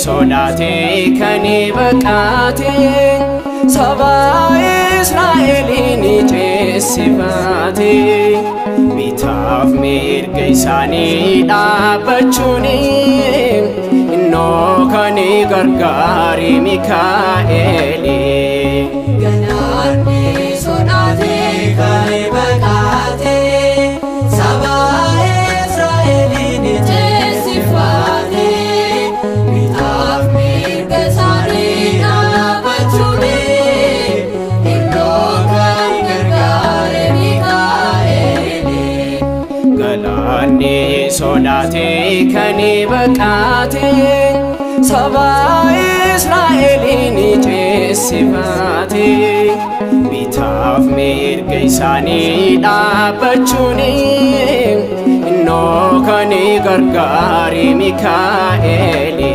Sodaatee kan baqate saba Israa'eliin ceesifate bitaaf mirga isaanii dhaabbachuun innoo kan gargaare Mikaa'eli. Galaanni sodaatee kan baqate saba Israa'eliin ceesifate bitaaf mirga isaanii dhaabbachuun innoo kan gargaare Mikaa'eli. Galaanni sodaatee kan baqate saba Israa'eliin ceesifate bitaaf mirga isaanii dhaabbachuun innoo kan gargaare Mikaa'eli.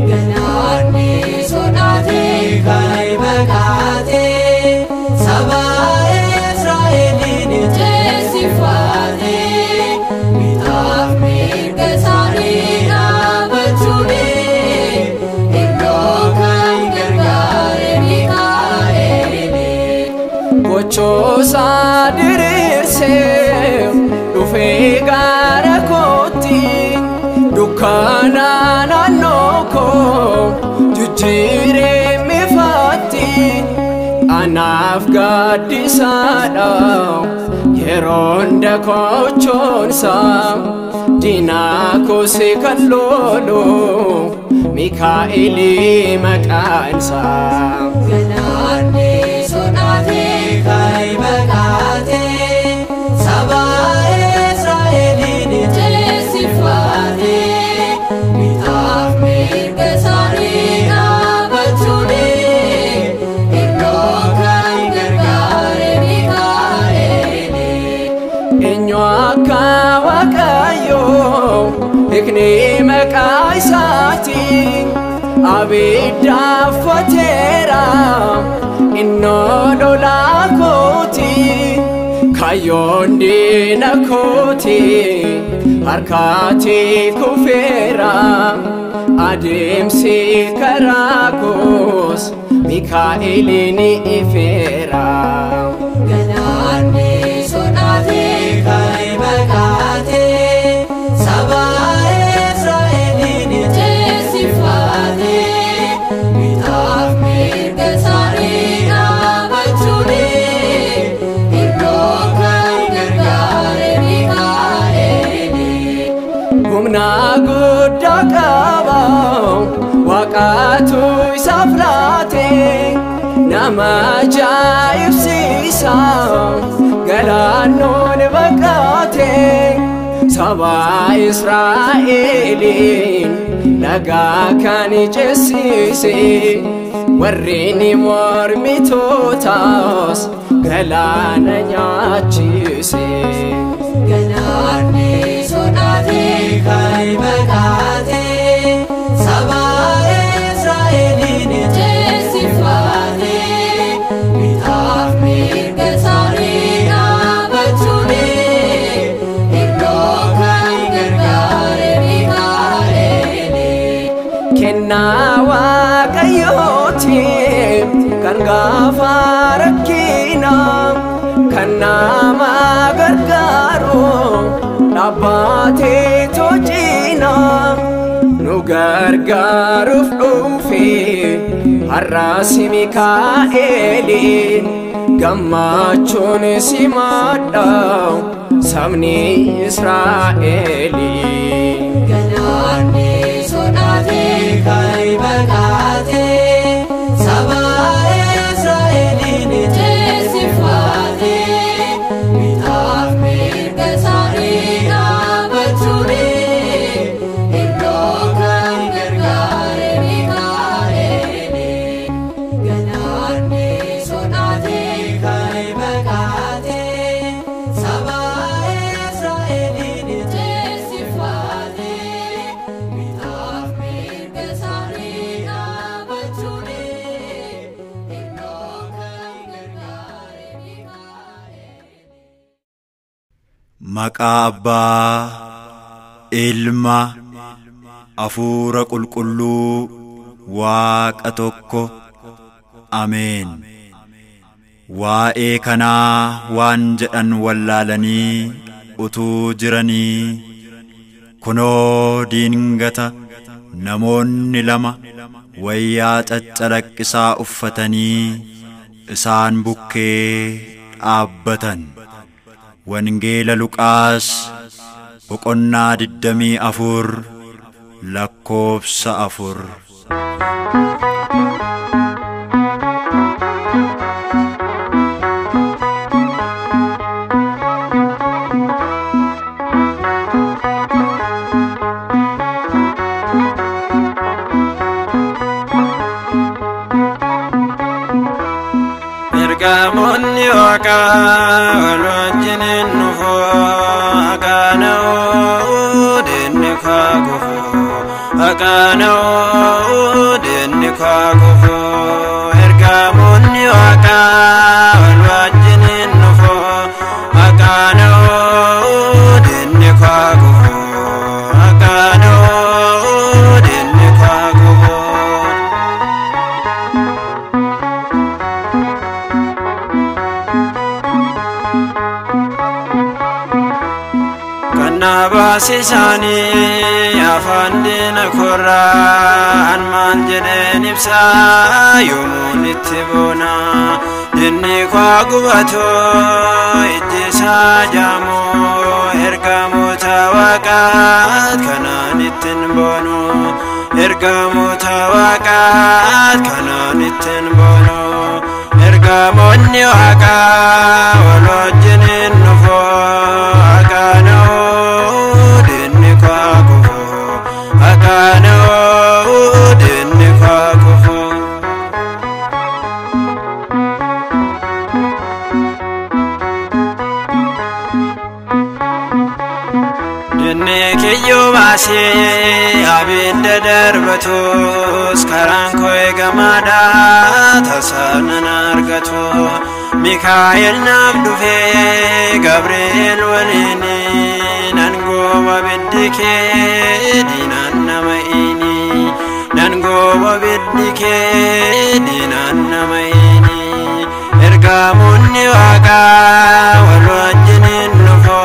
Galaanni sodaatee kan baqate saba Israa'eliin ceesifate bitaaf mirga isaanii dhaabbachuun innoo kan gargaare Mikaa'eli. Gochoosaa diriirsee dhufee gara kootti dukkana naannoo koo jijjiiree mifaatti anaaf gaaddisaadha yeroon dakochoonsa diinaa koosee kan lolu Mikaa'eli maqaansa. Galaanni sodaatee kan baqate saba Israa'eliin ceesifate bitaaf mirga isaanii dhaabbachuun innoo kan gargaare Mikaa'eli. Eenyu akka Waaqayyoo hiikni maqaa isaatiin abidda uffateera innoo lolaa kooti kaayyoon diina kooti harkaatti kufeera adeemsi karaa koos Mikaa'eliin ifeera. Galaanni sodaatee kan baqate saba Israa'eliin ceesifate bitaaf mirga isaanii dhaabbachuun innoo kan gargaare Mikaa'eli. Humna guddaa qaba Waaqatu isaaf laate nama ajaa'ibsiisa galaannoon baqate saba Israa'eliin lagaa kan ceesise warreen mormitootaas galaana nyaachise. Galaanni sodaatee kan baqate saba Israa'eliin ceesifate bitaaf mirga isaanii dhaabbachuun innoo kan gargaare Mikaa'eli. Kennaa Waaqayyooti kan gaafa rakkina kan nama gargaaru dhaabbatee tolchina nu gargaaruuf dhufe har'as Mikaa'eli gammachuun simadha sabni Israa'eli. Galaanni sodaatee kan baqate saba Israa'eliin ceesifate bitaaf mirga isaanii dhaabbachuun innoo kan gargaare Mikaa'eli. Galaanni sodaatee kan baqate saba Israa'eliin ceesifate bitaaf mirga isaanii dhaabbachuun innoo kan gargaare Mikaa'eli. Maqaa Abbaa, Ilma, Hafuura Qulqulluu Waaqa tokko. Ameen. Waa'ee kanaa waan jedhan wallaalanii utuu jiranii kunoo diingata namoonni lama wayyaa caccalaqqisaa uffatanii isaan bukkee dhaabbatan. Wangeela Luqaas boqonnaa 24 lakkoofsa 4. Ergamoonni Waaqaa wal wajjiniin dhufu, haqaana'uu diinni kaa kufu, haqaana'uu diinni kaa kufu. Ergamoonni Waaqaa wal wajjiniin dhufu, haqaana'uu diinni kaa kufu, haqaana'uu diinni kaa kufu. Baasisaanii afaan diina korraa maal jedheen ibsaa yoomuun itti boona. Dinni koo gubatu ijji isaa jaamu ergamoota Waaqaat kanaan ittiin boonu. Ergamoota Waaqaat kanaan ittiin boonu. Ergamoonni Waaqaa wal wajjiniin dhufu, haqaana'uu diinni koo kufu, haqaana'uu diinni koo kufu. Dinni kiyyoo baasee abidda darbatus karaan koo eegamaadha tasaa nan argatu. Mikaa'el naaf dhufee Gabri'eel waliin nan gooba biddi kee diinaan nama ini, nan gooba biddi kee diinaan nama ini. Ergamoonni Waaqaa wal wajjiniin dhufu,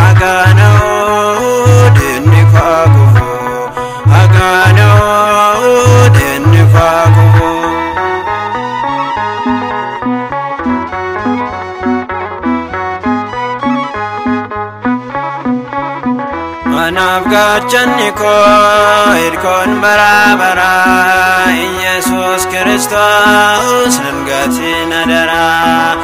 haqaana'uu diinni koo kufu, haqaana'uu diinni koo kufu. Anaaf gaachanni koo hirkoon bara baraa Iyesuus Kiristoos nan gatiin adaraa.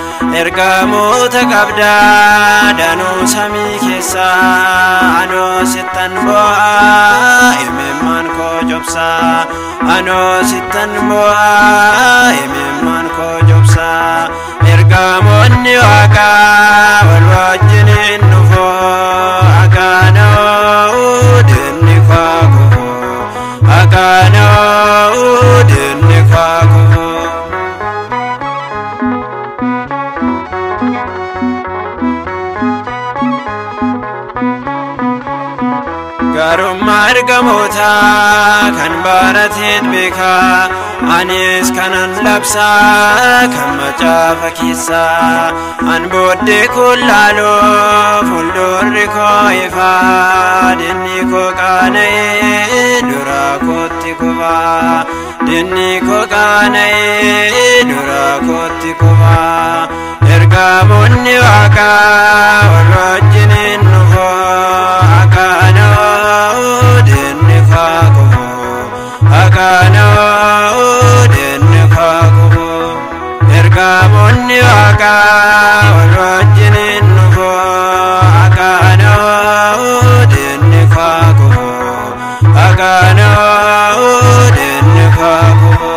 Ergamoota qabdaa danuu samii keessaa anoo sittan boo'aa imimmaan koo cobsaa, anoo sittan boo'aa imimmaan koo cobsaa. Ergamoonni Waaqaa wal wajjiniin dhufu, haqaana'uu diinni koo kufu, haqaana'uu diinni koo kufu. Gaarummaa ergamootaa kan barateet beekaa, anis kanan labsaa kan macaafa keessaa. An booddee koo laaloo fuuldurri koo ifaa, dinni koo qaana'ee dura kootti kufaa, dinni koo qaana'ee dura kootti kufaa. Ergamoonni Waaqaa wal wajjiniin dhufu, haqaana'uu diinni koo kufu, haqaana'uu diinni koo kufu. Ergamoonni Waaqaa wal wajjiniin dhufu, haqaana'uu diinni koo kufu, haqaana'uu diinni koo kufu.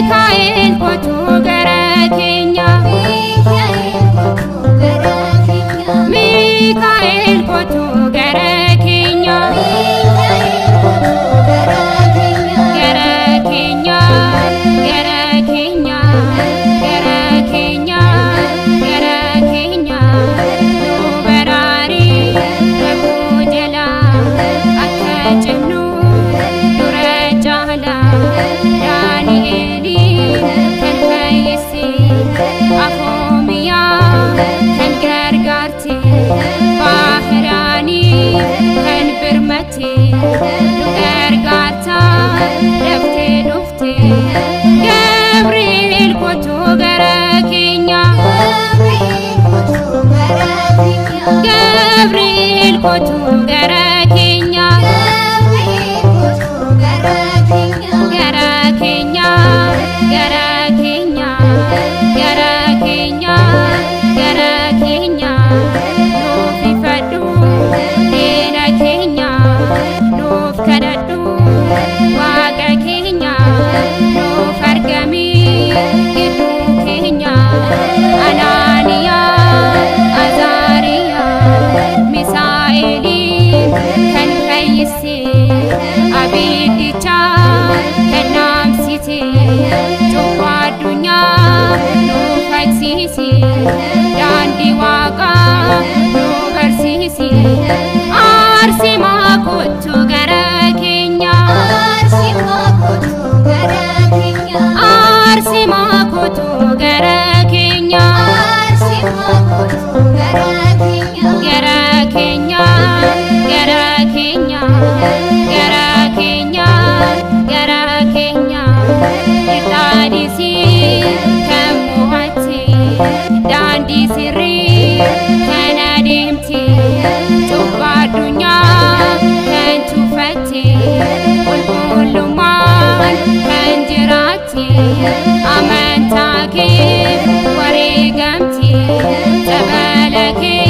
Mikaa'el kootu gara keenya. Mikaa'el kootu gara keenya. Gara keenya, gara keenya, gara keenya, gara keenya. Nu baraari rakkoo jalaa akka jennu dura jaalaa. Daani'eelii kan fayyise Afoomiyaa kan gargaarte Baahiraanii kan birmate nu gargaarta daftee dhufte. Gabri'eel kootu gara keenya. Gabri'eel kootu gara keenya. Gara keenya, gara keenya, gara keenya, gara keenya. Nuuf ifadhu diina keenya, nuuf kadhadhu waaqa keenya, nuuf argami gidduu keenya. Anaaniyaa, Azaariyaa, Misaa'elii kan fayyise abiddicha kan dhaamsite cubbuu addunyaa nu faksiisi daandii waaqaa nu barsiisi. Aarsimaa kootu gara keenya. Aarsimaa kootu gara keenya. Gara keenya, gara keenya, gara keenya, gara keenya. Ixaadisii kan mo'atte daandii sirrii kan adeemte cubbuu addunyaa kan tuffatte qulqullummaan kan jiraatte amantaa kee wareegamte xabala kee.